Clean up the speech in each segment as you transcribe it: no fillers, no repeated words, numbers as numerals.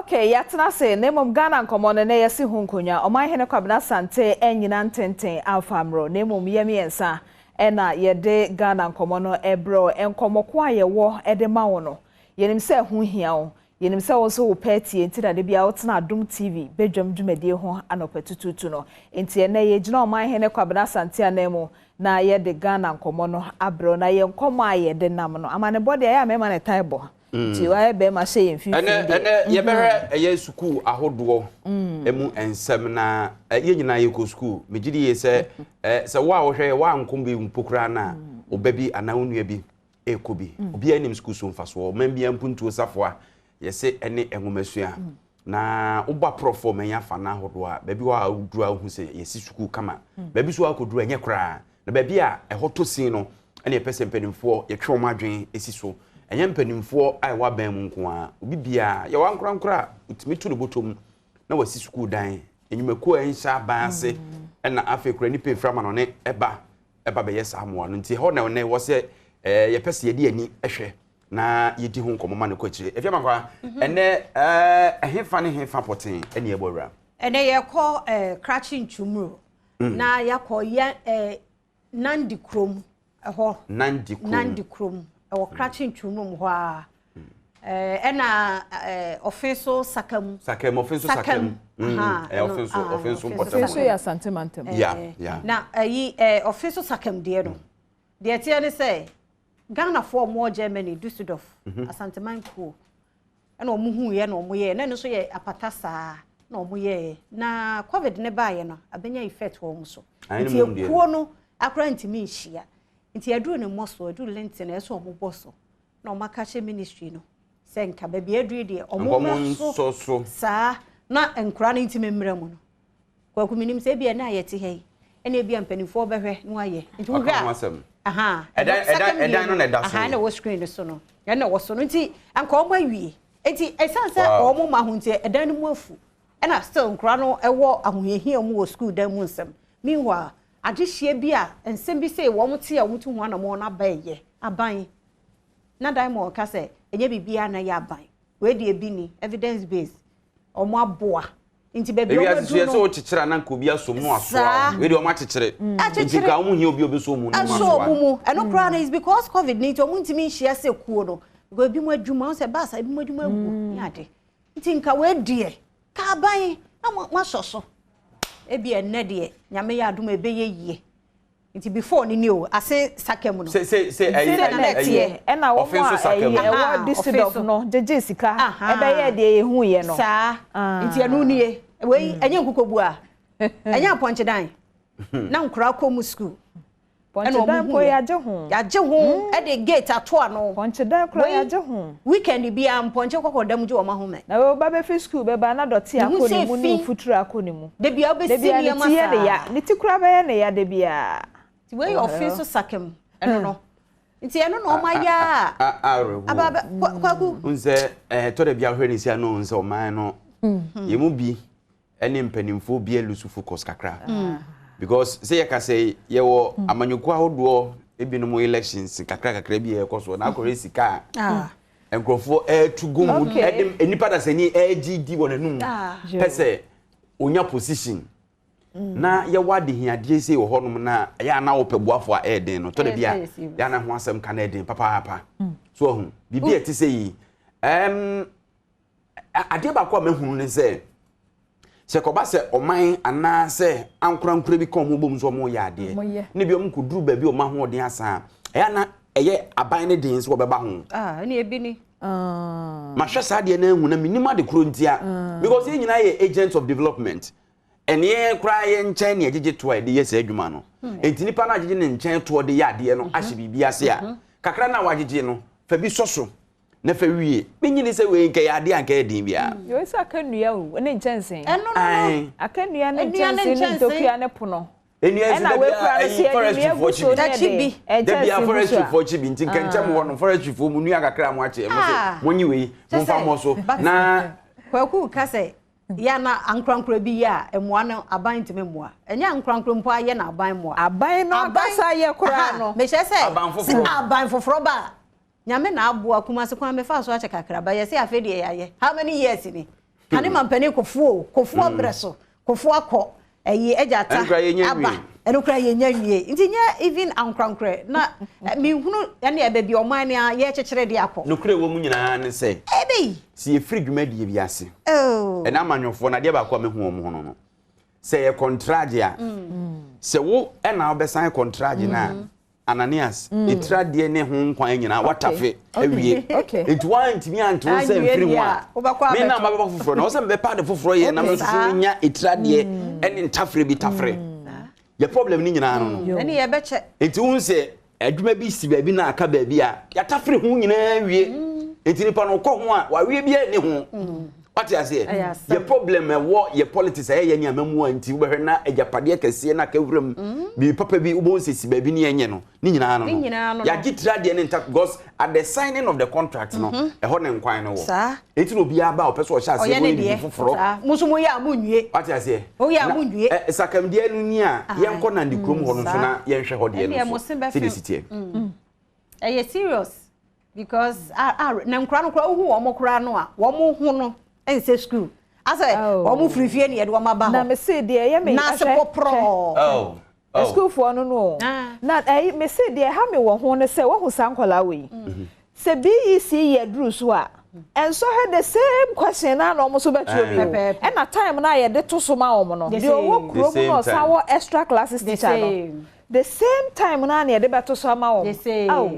Okay, yɛatena ase na mmom Ghana nkɔmmɔ no na yɛsi ho nkonnwa. Ɔmanhene Kwabena Asante anyina ntenten amfa mmerɛ na mmom yɛ mmiɛnsa ɛna yɛde Ghana nkɔmmɔ no ɛbrɛ. Nkɔmmɔ ko a yɛwɔ de ma wo no, yɛnim sɛ ɛho hia wo. Yɛnim sɛ wo nso wo pɛ tie nti na de bia wotena Adom TV badwam dwumadie ho anɔpa tutuutu no. Nti ɛnɛ yɛgyina Ɔmanhene Kwabena Asante anan mu na yɛde Ghana nkɔmmɔ no abrɛ. Na yɛn nkɔmmɔ a yɛde nam no, amanebɔ deɛ, ɛyɛ a mmarima na ɛtae bɔ, nti wayɛ bɛrima hyɛ yɛn mfimfini. Ɛnɛ deɛ. Ɛnɛ yɛbɛhwɛ ɛyɛ sukuu ahodoɔ mu nsɛm na yɛn nyinaa yɛkɔ sukuu. Megye di yie sɛ sɛ wo a wohwɛ yɛ woankɔ bi mpo koraa no a, wo ba bi anaa wo nua bi ɛrekɔ bi. Obiara nim sukuu so mfasoɔ. Ɔman biara mpuntuo safoa yɛsɛ ɛne nwomasua. Na wobɔ aporɔfoɔ ma ɛnyɛ afa no ahodoɔ a, baabi hɔ a woduru a, wohu sɛ yɛsi sukuu kama. Baabi so a wokɔduru a, ɛnyɛ koraa. Na baabi a ɛhɔ tɔ sin no ɛne yɛpɛ sɛ mpanimfoɔ yɛtwe wɔn adwene si so. Ɛnyɛ mpanimfoɔ a ɛwɔ aban mu nko ara, obi biara yɛwɔ ankorankora a otumi to ne bɔtɔ mu na wasi sukuu dan, nnwumakuo a ɛnhyɛ aban ase, ɛna afei kora nipa efura ma no ne ɛba bɛyɛ saa mmoa no. Nti ɛhɔ na ɛnɛ wɔ sɛ yɛpɛ sɛ yɛde ani hwɛ na yɛdi ho nkɔmmɔ ma no kɔ akyire. Efi amakwa, ɛnɛ ɛhefa ne hefa pɔten ɛne ɛbɔ wura? Ɛnɛ yɛkɔ Krakye Ntwumuro na yɛakɔ yɛ Nandi kurom ɛhɔ. Nandi kurom. Nandi kurom ɛwɔ Krakye Ntwumuro hɔ a ɛna ɔfe so Sakam. Sakam, ɔfe so Sakam. Ɛyɛ ɔfe so, ɔfe so mpɔtam. Ɔfe so yɛ Asante mantam. Ya. Na ɛyi ɔfe so Sakam deɛ no deɛ, teɛ ne sɛ Ghanafoɔ a wɔwɔ Germany, Dusseldorf, Asanteman kuo ɛna wɔn hu yɛ na wɔn yɛ, na ɛno nso yɛ apata saa na wɔn yɛ. Na COVID ne baayɛ no abɛnya effect wɔ wɔn so, nti ekuo no akora ntumi nhyia. Nti aduru ne mmɔ so, aduru lintel na ɛsɛ wɔn bɔ so na wɔn aka kyerɛ ministry no sɛ nka baabi aduru deɛ, wɔn mmra so saa na nkora no ntumi mmerɛ mu no. Kwaku, mi nim sɛ ebi ɛna a yɛte ha yi ɛna ebi a mpanimfoɔ bɛhwɛ na wayɛ. Nti wohwɛ a, ɛdan no na ɛda so. Ɛna ɛwɔ screen no so no, ɛna ɛwɔ so no. Nti anka wɔn awie, nti ɛsan sɛ wɔn ma ho nti ɛdan no mu afu, ɛna still nkora no ɛwɔ ahohiahia mu wɔ school dan mu nsɛm. Meanwhile, adehyia bi a nsɛm bi sɛ wɔn te a wɔn tu ho anam wɔn aba ɛyɛ aban na Diamond ka sɛ ɛnyɛ biribiara na ɛyɛ aban. Wei deɛ bi ni evidence based, wɔn aboa nti baabi a wɔn aduru no, sɛ wɔkyekyere a na nka obi asom no asoa. Wei deɛ, wɔn akyekyere, nti nka wɔn hia obi a obi so mu no mu asoa wɔn mu. Ɛno koraa no is because COVID ni nti wɔn ntumi nhyia sɛ kuo no, because ebi mu adwuma wɔn sɛ baasa, ebi mu adwuma agu ne ade. Nti nka wei deɛ kaaban na mo asɔ so. Ebi ɛnɛ deɛ, Nyame yɛ adum, ebɛyɛ yie. Nti before ni ni o ase saka mu no. Sɛ ɛyi ɛna ɛteɛ ɛna wɔn a ɛyi ɛwɔ Dusseldorf no gyegye sika ɛbɛyɛ deɛ ehu yɛ no. Saa nti ɛno nie, wei ɛnyɛ nkukobu a ɛnyɛ apɔnkyedan na nkora kɔ mu school. Pɔnkyedan mpo yɛagye ho. Yɛagye ho, ɛde gate ato ano. Pɔnkyedan kora yɛagye ho. Weekend bia mpɔnkye kɔkɔ dam gye wɔn ahome. Na wei ba bɛfi school bɛba na dɔte akɔ ne mu ne mfuturo akɔ ne mu. Debi a wobɛsi nneɛma saa. Ne ti yɛ ne ya, ne ti kora bɛyɛ ne ya de bia. Nti wei yɛ ɔfe so Sakam ɛno no, nti ɛno na ɔma yɛ a aba bɛ Kwaku. N sɛ tɔ da bi ahwɛ ne si ano sɛ ɔman no yɛn mu bi ne mpanimfoɔ bi alose focus kakra, because sɛ yɛka sɛ yɛwɔ amanyɔkuo ahodoɔ ebinom, elections kakra kakra bi a ɛkɔ so na akɔhwɛ sika a nkurɔfoɔ ɛɛtu gu mu, ɛde nipa dasani ɛɛgye di wɔn anum pɛ sɛ onya position na yɛwɔ adehiadeɛ sei wɔ hɔnom na ɛyɛ ana wopɛ boafo a ɛyɛ den no, tɔ da bi a yɛ ana ho asɛm ka na ɛden papaapa so. Ahu biribi a ɛte sɛ yi, adeɛ baako a mahunu ne sɛ kɔba sɛ ɔman anaasɛ ankorankora bi ka ɔmo bom sɛ ɔmo yɛ adeɛ ne bi ɔmo kɔduru baabi a ɔmo ahoɔden asa a, ɛyɛ ana ɛyɛ aban ne den sɛ wɔbɛba ho. Ɛne ebi ni. Mahwɛ saa adeɛ no ahu na menim ade koro ntia, because yɛn nyinaa yɛ agents of development. Ɛneɛ koraa yɛ nkyɛn ne agyegye toɔ a yɛde yɛ saa adwuma no. Enti nipa no agyegye ne nkyɛn toɔ de yɛ adeɛ no ahyɛ biribi ase a, kakra no a wagyegye no, fa bi sɔ so na fa wie. Menyini sɛ wei nkɛyɛ adeɛ a nkɛyɛ den biara. Yɛ sɛ aka nnua o ne nkyɛnsee. Ɛno no. Aka nnua ne nkyɛnsee ne ntokua ne pono. Nnua nso ɛna wekura no sɛ yɛde nnua gu so ne yɛde dabi a nkyɛnsee gu so forestry a. Foɔ kyi bi nti nkɛnkyɛm hɔ no, forestry foɔ mu nnua kakra a mo akyɛ mo sɛ monyi wei momfa mmɔ so na Kwaku ka sɛ yɛ na ankorankora bi yɛ a, mmoa no aban ntumi mmoa. Ɛnyɛ ankorankora mpo ayɛ na aban mmoa. Aban no ankasa yɛ koraa no. Mehyɛ sɛ Aban foforɔ. Sɛ aban foforɔ ba a, Nyame na aboa. Kumase kwan mefa so akyɛ kakra ba, yɛsɛ afei deɛ yɛayɛ how many years ni. Kane mampanin Kufuor o, Kufuor berɛ so, Kufuor akɔ, ɛyi agya ata aba, ɛno koraa yɛnnya nwie. Nti nyɛ even ankorankorɛ na menhunu ɛne baabi ɔman no a yɛrekyekyere de akɔ. Nokorɛ ɛwɔ mu nyinaa ne sɛ, sɛ yɛfiri dwumadie bi ase, ɛnɛ amanyɔfoɔ no adeɛ baako a mɛhu wɔn ho no no, sɛ yɛ kɔntragye a, sɛ wo ɛna wobɛsan kɔntragye no a, Ananias, etiri adeɛ ne ho nkwan nyinaa watafe awie. Nti woantumi ante wo nsa mfiri ho a, me na mabɛba foforɔ na ɔsɛ mebɛpa ade foforɔ yɛ na me nso so menya etiri adeɛ ne ntafere bi tafere. Yɛ problem no nyinaa no no. Nti wohu sɛ adwuma bi si baabi na aka baabi a, yɛatafere ho nyinaa wie. Nti nipa no ɔkɔ ho a, waweɛ biara nni ho. Wate aseɛ? Yɛ problem ɛwɔ yɛ politics ɛyɛ yɛ ne amamu a nti wobɛhwɛ na agyapadeɛ kɛseɛ na akawura mu mm. biribi papa bi wobɛhu sɛ si baabi ne ɛnyɛ no ne nyinaa no no yɛagye tiri adeɛ ne nta because at the signing of the contract no mm-hmm. ɛhɔ ne nkwan no wɔ eti na obiara ba a ɔpɛ sɛ ɔhyɛ aseɛ bɔ ne biribi foforɔ mo nso mo yɛ a mo nwie wate aseɛ na sakamdeɛ no ni a yɛnkɔ nande kurom hɔ no nso na yɛnhwɛ hɔ deɛ no so sɛdeɛ si teɛ mm. ɛyɛ serious because ah ah na nkura no kura wohu wɔn kura no a wɔn ho no nsɛ school asɛ wɔn firi fie na yɛde wɔn aba hɔ na mese deɛ ɛyɛ me na ase pɔprɔɔ oh, oh. sukuufoɔ no no ah. na ɛyi mese deɛ ɛha me wɔ ho no sɛ wɔhu saa nkɔlaa wɔ yi mm. sɛ BEC yɛ duru so a ɛnsɔhwɛ the same question na na wɔn nso bɛtwerɛ bi o ɛna time na yɛde to so ma wɔn no deɛ ɔwɔ kurom na ɔsan wɔ extra classes teacher no the same time na na yɛde bɛto so ama wɔn aw.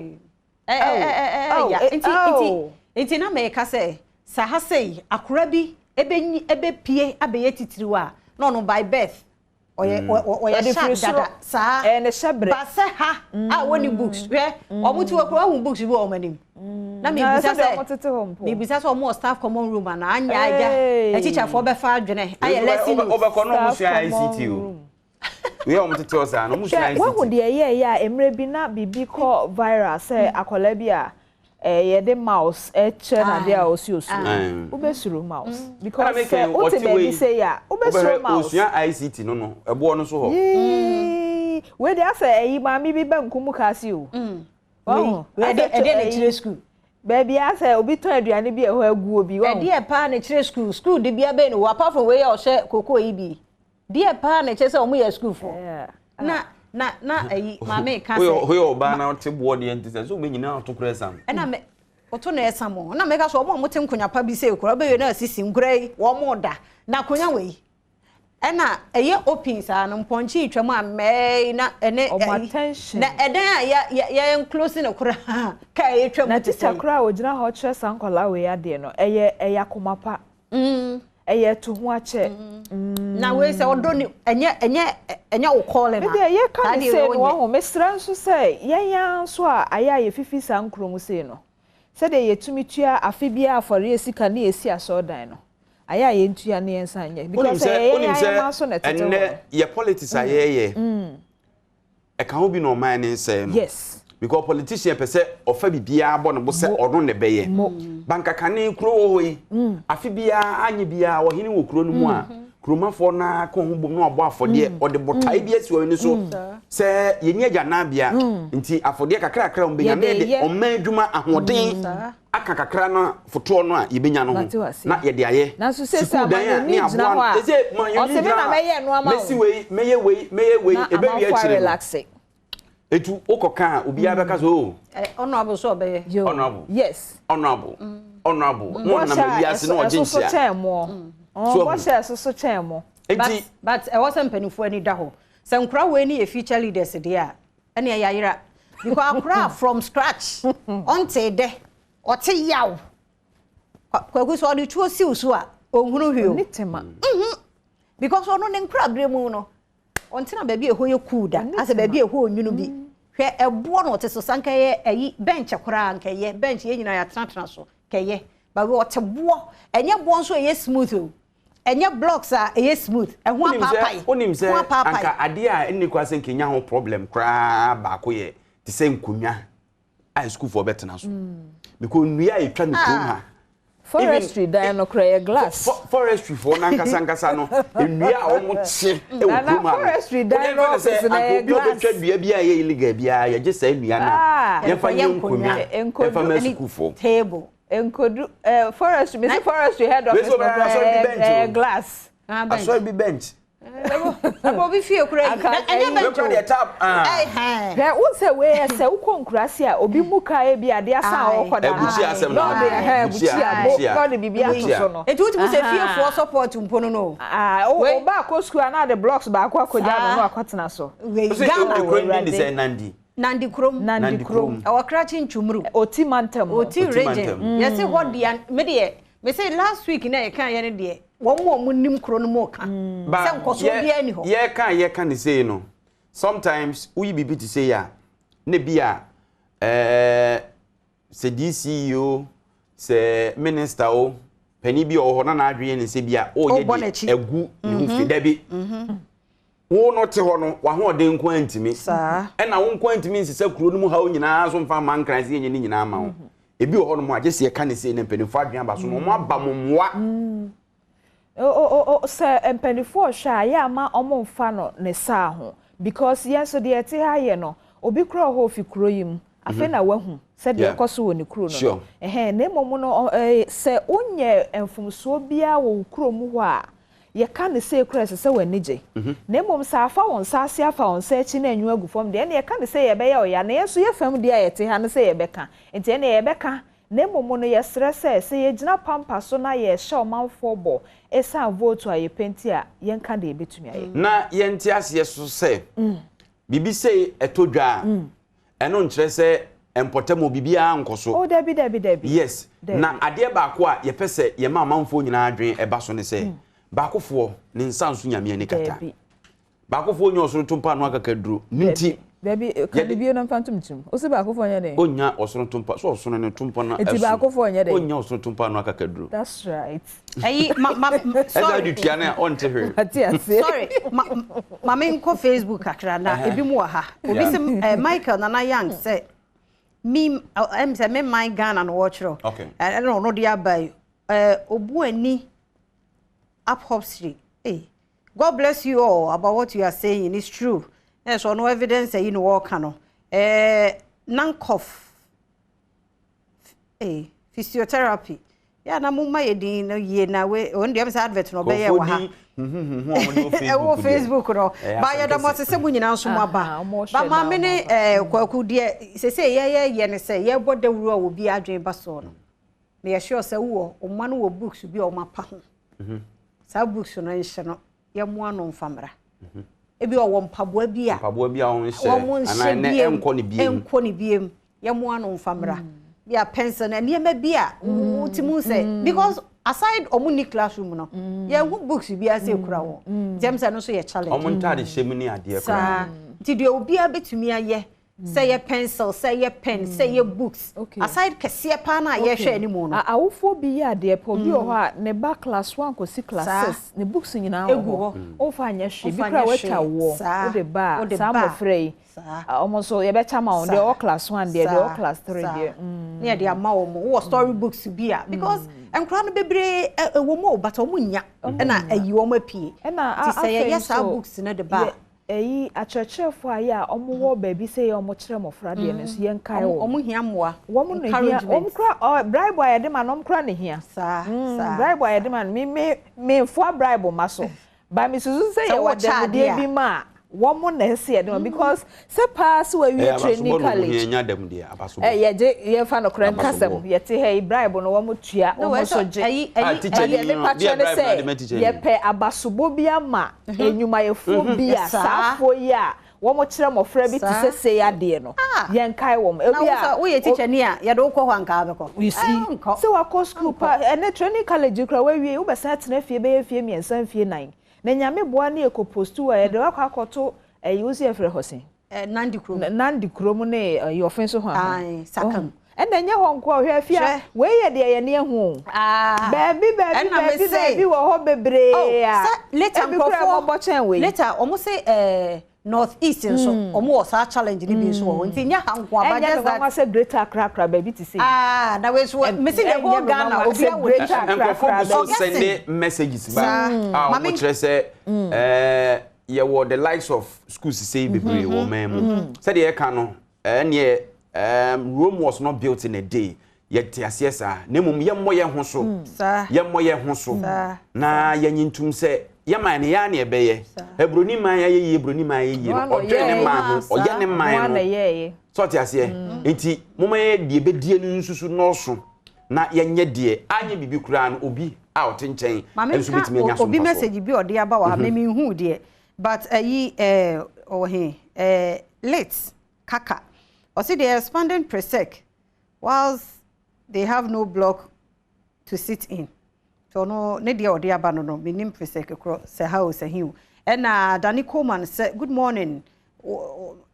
Ɛya nti nti nti na mɛka sɛ sa ha sei akora bi ɛbɛnyi ɛbɛpie abɛyɛ titiriw a na ɔno by birth ɔyɛ ɔyɛ sharp dada saa ba sɛ ha a wɔni books hwɛ wɔn ti wɔ kura wɔn books bi wɔ wɔn anim na mebisa sɛ mebisa sɛ wɔn wɔ staff common room ana anya agya atikyafoɔ bɛfa adwene ayɛ lesson notes. Wobɛkɔ na wɔn sua ICT o. Wei a wɔn tete hɔ saa no, wɔn sua ICT. Wahu deɛ ɛyɛɛyɛ a mmerɛ bi na biribi kɔ viral sɛ akwadaa bi a yɛde mouse kyerɛ no adeɛ a ɔsi osuro. Wobɛsuro mouse because sɛ wote baabi sei a wobɛsuro mouse. Osua ICT no no, ɛboɔ no so hɔ. Yii, wei deɛ asɛ ɛyi maame bi banku mu kaase o. Wahu? Ɛdeɛ na ɛkyerɛ sukuu. Baabi a sɛ obi tɔn aduane bi a ɛhɔ agu obi. Ɛdeɛ paa na ɛkyerɛ sukuu. Sukuu de bia bɛn no wɔ apart from wei a ɔhyɛ koko yi bi. Deɛ paa na ɛkyerɛ sɛ wɔn yɛ asukuufoɔ. Na na na ayi maame ka sɛ. Woyɛ ɔbaa na ɔte boɔ deɛ nti sɛ sɛ wobɛnyina ɔto kora ɛsam. Ɛna me ɔto na ɛsam o. Na meka sɛ wɔn a wɔte nkonya pa bi sɛ ekura wobɛwie na asisi nkura yi wɔn da na akonya wɔ yi. Ɛna ɛyɛ open saa no mpɔnkye retwam a mmɛɛ na ɛne ɛyi na ɛdan a yɛ yɛ yɛ enclose no koraa kaa ɛretwam Na teacher koraa a ɔgyina hɔ kyerɛ saa nkwadaa wei adeɛ no ɛyɛ ɛyɛ akoma pa. Ɛyɛ to ho akyɛ. Na wei sɛ ɔdɔ ni ɛnyɛ ɛnyɛ ɛnyɛ wo calling a. Me deɛ yɛka ne sei no wahu mesrɛ nso sɛ yɛn ara nso a ayɛ a yɛfifi saa nkuro mu sei no sɛdeɛ yɛtumi tua afe biara afɔreɛ sika ne yɛsi asɔredan no ayɛ a yɛntua ne yɛnsan nyɛ because ɛyɛ yɛn ara yɛn mma nso na ɛtete hɔ no. Wonim sɛ ɛnnɛ yɛ politics a yɛyɛ Ɛka ho bi na ɔman no nsɛe no. Yes. Because politician pɛ sɛ ɔfa biribiara bɔ ne bo sɛ ɔno na ɛbɛyɛ. Bankakane kuro wɔ hɔ yi, afe biara anyɛ biara ɔhene wɔ kuro no mu a, kuromafoɔ no ara ka ho bom na wabɔ afɔdeɛ, ɔde botae bi asi wɔn ani so sɛ yɛnni agyananbea nti afɔdeɛ kakrakra a wɔbɛnya na yɛde ɔman adwuma ahoɔden aka kakra no fotoɔ no a yɛbɛnya no ho na yɛde ayɛ sukuu dan a ne aboa no ɛsɛ manyɔni gyina mɛsi wei mɛyɛ wei mɛyɛ wei ɛbɛwie akyire no etu wokɔ ka a obiara bɛka so o honorable so ɔbɛyɛ honorable yes honorable honorable na ɔnam awiase na ɔgye nkyia so bɔhyɛ ɛsoso kyɛn mo nti but ɛwɔ sɛ mpanimfoɔ ani da hɔ sɛ nkora wei ne yɛ future leaders deɛ a Ɛneɛ yayera because akora from scratch ɔntee dɛ ɔte yaw kwaku sɛ ɔde tuo siw so a ɔnhunu hwee o ne tema mhm because ɔno ne nkora berɛ mu no ɔntena baabi a ɛhɔ yɛ cool da asɛ baabi a ɛhɔ onwunu bi hwɛ ɛboɔ na ɔte so sanka yɛ ayi bench koraa nka ɛyɛ bench yɛ nyinaa yɛatenatena so kɛyɛ but ɔte boɔ ɛnyɛ boɔ nso ɛyɛ smooth o Ɛnyɛ blocks a ɛyɛ smooth, ɛho apaapae. Wonim sɛ anka adeɛ a ɛnni koraa sɛ nka ɛnya ho problem koraa baako yɛ te sɛ nkonnwa a sukuufoɔ bɛtena so. Because nnua a ɛtwa no kurom ha. Forestry dan no koraa yɛ glass. Forestry foɔ no ankasa ankasa no nnua a wɔn kye wɔ kurom ha no. Forestry dan no office na yɛ glass. Obi a ɔbɛtwa dua bi a ɛyɛ illegal biara yɛgye saa nnua no a yɛmfa nyɛ nkonnwa ɛmfa ma sukuufoɔ. Table. Nkodu eh, forestry, mesi forestry head office no kora eh, glass. Ah, Asɔre bi bench. Ɛbɔ obi fie kura yi. Ɛnyɛ bench o. Wekura deɛ tap. Ah. Hwɛ wo sɛ wei yɛ sɛ wokɔ nkurase a obi mu kaa ebi adeɛ asan a ɔkɔ da. Bukyia asɛm na ɔde ɛhɛn bukyia bo na ɔde biribi ato so no. Eti wotumi sɛ fiefoɔ support mpo no no. Ah, o ba akɔ sukuu a na ade blocks baako akɔgya no na akɔtena so. Wei Ghana. Ekuro ndi ne sɛ Nandi. Nandi kurom. Nandi kurom. Ɛwɔ Krachi Nchumuru. Oti mantam. Oti region. Yɛsi hɔ deɛ me deɛ me say last week na yɛka yɛ no deɛ wɔn mu a wɔn nim kuro no mu ka. Sɛ nkɔsoɔ biara ni hɔ. Yɛka yɛka ne sei no, sometimes woyi biribi te sei a, ne bi a ɛɛ sɛ DCE o, sɛ minister o, panin bi a ɔwɔ hɔ na n'adwene ne sɛ bi a ɔreyɛ de agu ne ho fi dabi. Wo no te hɔ no, w'ahoɔden nko ara ntumi. Ɛna wo nko ara ntumi nsesa kuro no mu haw nyinaa so mfa mma nkran sɛ yɛnyɛ ne nyinaa ma wo. Ebi wɔ hɔnom a, gye sɛ yɛka ne sei na mpanimfoɔ adwene aba so na wɔn aba mo mmoa. Sɛ mpanimfoɔ hwɛ a, yɛ ama wɔn mfa no ne saa ho. Because yɛn nso deɛ yɛte ha yɛ no, obi kura hɔ ofi kuro yi mu, afei na wahu sɛdeɛ ɛkɔ so wɔ ne kuro no no. Ɛhɛn, na mmom no, sɛ wonyɛ mfomsoɔ biara wɔ wo kuro mu hɔ a, yɛka no sei koraa ɛsɛ sɛ w'ani gye. Na mmom sɛ afa wo nsa ase afa wo nsa akyi na anwunu agu fam deɛ, ɛnneɛ yɛka no sɛ yɛbɛyɛ ɔya. Na yɛn nso yɛ fam deɛ a yɛte ha no sɛ yɛbɛka. Nti ɛnneɛ yɛbɛka. Na mmom no yɛsrɛ sɛ, sɛ yɛgyina pampa so na yɛrehyɛ ɔmanfoɔ bɔ ɛsiane vote a yɛpɛ nti a, yɛnka deɛ yɛbɛtumi ayɛ. Na yɛnte aseɛ nso sɛ, biribi sei ɛtɔ dwa a, ɛno nkyerɛ sɛ mpɔtam hɔ biribiara nkɔ so. Oh, dabi, dabi, dabi. Yes. Na adeɛ baako a yɛpɛ sɛ yɛma amanfoɔ nyinaa adwene ɛba so ne sɛ, baakofoɔ ne nsa nso Nyame ani kata. Dabi. Baakofoɔ nyɛ ɔsoro tompa ano akakaduro. Ne nti. Dabi, ka biribi no mfa ntom tirim. Wo se baakofoɔ nyɛ dɛn? Ɔnnya ɔsoro tompa, so ɔsono ne tompa no asu. Nti baakofoɔ nyɛ dɛn? Ɔnnya ɔsoro tompa ano akakaduro. That's right. Ɛyi, ma, ma, Ɛsɛ sorry. ɔde tua no a, ɔnte hwee. Mate aseɛ. Sorry, ma, ma me nkɔ Facebook kakra na ebi mu wɔ ha. Obi se, eh, Michael Nana Young sɛ, me, ɛm sɛ me man Ghana no wɔkyerɛ. Okay. Ɛna ɔno de aba yi. Eh, Obuani upholstery. Hey, God bless you all about what you are saying. It's true. Yes, so no evidence you know what no. Eh, Nankoff. Eh, physiotherapy. Yeah, na mo ma ye din no ye na we on dem say advert no be ye wa ha. Ɛwɔ Facebook no. Ba ye da mo se mo nyina nso mo aba. Ba ma me ne eh kwaku de se se ye ye ye ne se ye bɔ dawuro a obi adwen ba so no. Me ye sure sɛ wo o ma no wɔ books bi a o ma pa ho. Saa books no nhyɛ no ye mo ano mfamra. Ebi ɔwɔ mpaboa bi a mpaboa bi a wɔn nhyɛ anaa ne ɛnkɔ ne biem. Ɛnkɔ ne biem. Ye mo ano mfamra. Bi a pencil na nneɛma bi a wotimi sɛ because aside ɔmo ni classroom no ye hu books bi ase kura wɔ. Ntem sɛ no so yɛ challenge. Ɔmo ntade hyɛ mu ne adeɛ kora. Nti deɛ obi a betumi ayɛ sɛ yɛ pencil, sɛ yɛ pen, sɛ yɛ books. Aside kɛseɛ paa na yɛhwɛ anim no. Awofoɔ bi yɛ adeɛ pɛ obi wɔ hɔ a ne ba class 1 kɔsi class 6 ne books nyinaa wɔ hɔ. Ɔmfa nyɛ hwee bi kora watwa woɔ. Wode ba a saa mmɔfra yi. Ɔmo nso yɛbɛkyɛ ma wɔn deɛ ɔwɔ class 1 deɛ deɛ ɔwɔ class 3 deɛ. Ne yɛde ama wɔn. Wowɔ story books bi a because nkora no bebree ɛwɔ mu but ɔmo nya ɛna ayi wɔn apue. Ɛna Ti sɛ yɛyɛ saa books no de ba. Eyi akyerɛkyerɛfo a yɛ a ɔmo wɔ baabi sɛ yɛ ɔmo kyerɛ mmɔfra deɛ no nso yɛnkae wɔn. Ɔmo hia mmoa. Wɔn na hia wɔn kura bribe a yɛde ma no ɔmo kura na hia. Saa saa. Bribe a yɛde ma no me me me nfoa bribe ma so. Ba me susu sɛ yɛwɔ dɛmdeɛ bi ma a wɔn na ɛsɛ yɛde ma because sɛ paa sɛ wɔawie training college. Yɛgye yɛfa no korɛ nkasɛm yɛte ha yi bribe no wɔn tua wɔn nso gye. Deɛ mepa kyerɛ ne sɛ yɛpɛ abasobɔ bi ama enyumayɛfoɔ bi a saafoɔ yi a wɔn kyerɛ mmɔfra bi te sɛ sei adeɛ no yɛnkae wɔn. Na wo sɛ woyɛ teacher ni a yɛde wokɔ hɔ anka abɛkɔ. You see sɛ wakɔ school pa ɛne training college kora wawie wobɛsan atena fie bɛyɛ fie 3 mfie 4 na Nyame boa ne ɛkɔ post a yɛde wakɔ akɔto ɛyi wo si yɛfrɛ hɔ sen. Nandi kurom. Nandi kurom ne Yɔfe nso ho. Aye, Sakam. Ɛna ɛnyɛ hɔ nko a hwɛ afia wei yɛ deɛ yɛne ehu. Baabi baabi baabi baabi wɔ hɔ bebree a. Later nkurɔfoɔ later ɔmo se North East nso ɔmo wɔ saa challenge ni bi nso wɔ hɔ nti nyɛ ha nko aba just that. Ɛnyɛ mi sɛ Greater Accra Accra baabi ti se. Ah, na wei so mesi the whole Ghana obi awo Greater Accra Accra. Nkurɔfoɔ so send messages ba a ɔmo kyerɛ sɛ yɛwɔ the likes of schools sei bebree wɔ man mu. Sɛdeɛ yɛka no ɛneɛ Rome was not built in a day. Yɛte aseɛ saa, na mmom yɛmmɔ yɛn ho so. Yɛmmɔ yɛn ho so na yɛnye ntom sɛ yɛman no yɛa ne ɛbɛyɛ. Buroni man ayɛ yie, buroni man ayɛ yie no, ɔdwene ne man ho, ɔyɛ ne man no. Sɛ ɔte aseɛ? Nti momma yɛyɛ deɛ ɛbɛdie no nsusu nnɔɔso na yɛnyɛ deɛ anyɛ biribi koraa no obi a ɔte nkyɛn nso bɛtumi anya so Obi mfasoɔ. Message bi ɔde aba wɔ ha, me menhuu deɛ, but ayi ɔwɔ he, Lit Kaka, ɔse they are expanding Presec whilst they have no block to sit in. Nti ɔno ne deɛ ɔde aba no, menim Presec korɔ sɛ ha o, sɛ he o. Ɛna Danny Coleman sɛ good morning,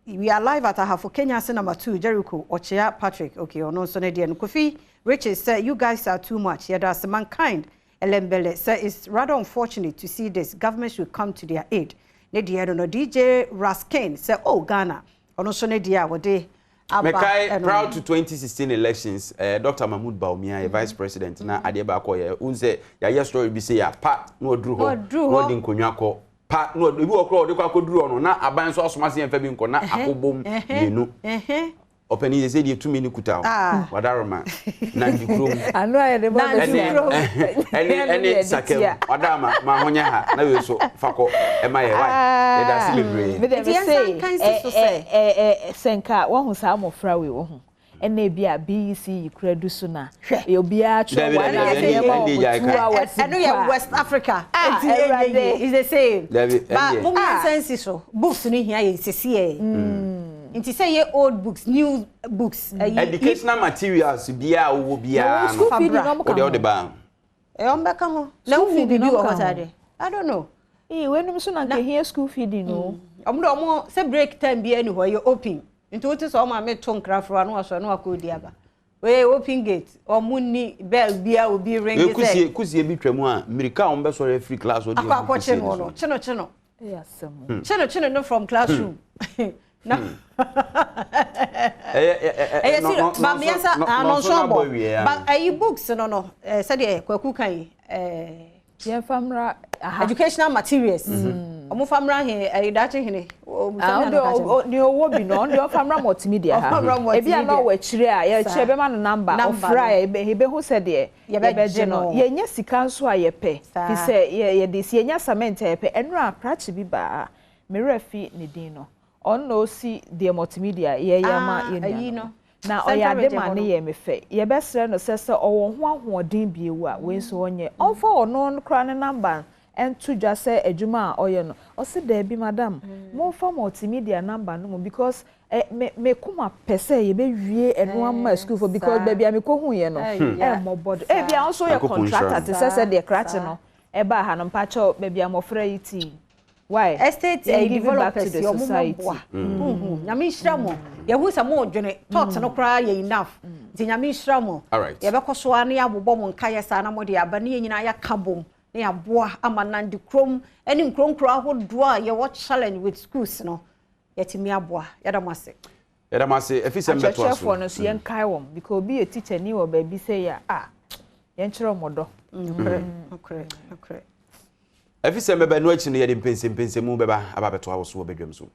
we are live at Ahafo Kenya ase number 2 Jericho Ɔkyea Patrick. Okay, ɔno nso ne deɛ no. Kofi Riches sɛ you guys are too much, yɛda ase. Mankind Elembele sɛ it's rather unfortunate to see this, government should come to their aid. Ne deɛ no, DJ Raskin sɛ oh Ghana, ɔno nso ne deɛ a wɔde aba. Mekae ɛno. Prior to 2016 elections, Dr. Mahmoud Bawumia yɛ vice president na adeɛ baako yɛ wohu sɛ yɛayɛ story bi sɛ yɛ pa na ɔduru hɔ Ɔduru na hɔ. ɔde nkonnwa kɔ pa na ɔde ebi wɔ koraa ɔde kɔ akɔduru hɔ no na aban nso asoma se yɛmfa bi nkɔ na akɔbom mmienu. Ɔpanin yɛ sɛ deɛ tumi no kuta hɔ wadaroma Nandi kurom Ano a yɛde bɔ Nandi ɛne kurom. ɛne Sakam wadaroma ma ho nyɛ ha na wei so fa kɔ ɛma yɛ wae yɛda ase bebree. Mede Nti yɛnsan me nka nsi so sɛ- sɛ nka wahu saa mmɔfra wei wɔ ho ɛna ebi a BEC yi kura du so na Hwɛ. Obiara twerɛ Dabi, wɔn dabi, a dabi, yɛma ɛnde wɔn gyae 2 ka. hours Ɛno yɛ mpo a. West Africa. Ah, Nti yɛ Awurade. yɛ is the same. Dabi, Ba ɛndeɛ. mo yɛnsan nsi so, books no hia yɛn sisi yɛ. Nti sɛ yɛ old books, new books, ɛyi Educational materials biara a wowɔ Na biara wɔn school no feeding Fabra. na wɔn ka wode ho. wode ba. Ɛyɛ ɔmo bɛka ho na School wohu feeding biribi na wɔ ɔmo hɔ ka saa ho. de, I don't know. Ee, weinom nso na nka ehia school feeding no. Ɔmo de ɔmo sɛ break time bi ɛni hɔ, yɛ open, nti wote sɛ ɔmo ame to nkraforo ano asɔ no akɔ odi aba, wei open gate, ɔmo ni bell bia obi ring Wei sɛ kusie kusie bi twam a mmirika a wɔn bɛsɔre afiri class wɔde akɔ agu akɔkye kusie no no no so. Kyeno kyeno. Ɛyɛ asɛm. Kyeno kyeno no from classroom na ɛyɛ ɛ ɛyɛ ɛ serious ba mmiɛnsa anɔnso abɔ awie ba ɛyi books no, sɛdeɛ Kwaku kan yi, Yɛmfa mmra aha. Educational materials, ɔmo fa mmra he, ɛyi daakye hene. Ah, ɔno deɛ ɔwɔ bi no, ɔno deɛ ɔfa mmra multimedia ha. Ɔfa mmra Ebi a na multimedia. ɔwɔ akyire a yɛkyerɛ bɛma no number. Number Ɔfra a yɛbɛhu sɛ deɛ yɛbɛgye yɛbɛgye no. no. Yɛnyɛ sika nso a yɛpɛ Saa. fi sɛ yɛde si yɛnya cement a yɛpɛ. Ɛnura akrakye bi baa, mmerɛ fi ne din no, ɔno na osi deɛ multimedia yɛyɛ ama Ah, yɛn ɛyi nua no. no na Central ɔyɛ ade region ma hɔ ne no. yɛ me fɛ. Yɛbɛsrɛ no sɛ ɔwɔ ho ahoɔden bio a, wei nso ɔnyɛ, ɔmfa ɔno koraa ne number ɛnto dwa sɛ adwuma a ɔyɛ no. Ɔsi daabi, madam, momfa multimedia number no mu because ɛ me me kuma pɛ sɛ yɛbɛwie ɛno ama sukuufo because baabi a mekɔhu yɛ no Ɛya. ɛmmɔ bɔdo. Ebi a nso yɛ Nyankopɔn nhyira contractor no. te sɛ deɛ krakye no ɛbaa ha no, mpakyɛw, baabi a mmɔfra yi tii why estate yɛn give it back to developers the yɛ ɔmo society. mɔboa. Nyame nhyira mo. Yɛhu sɛ mo dwene thought no koraa yɛ enough, nti Nyame nhyira mo. Alright. Yɛbɛkɔ so a ne yɛabobɔ mo nkayɛ saa na mode aba ne yɛn nyinaa yɛaka bom ne yɛaboa ama Nandi kurom ne nkuronkuro ahodoɔ a yɛwɔ challenge with schools no, yɛtumi aboa. Yɛda mo ase. Yɛda mo ase ɛfi sɛ mbɛtoa so. Akyerɛkyerɛfoɔ no nso, yɛnkae wɔn because obi yɛ teacher ni wɔ baabi sɛ yɛ a, yɛnkyerɛ wɔn dɔ. Nokorɛ, nokorɛ, nokorɛ. Ɛfi sɛ mbɛbɛ no akyi no, yɛde mpɛnsɛmpɛnsɛmu bɛba aba abɛtoa wo so wɔ badwam so.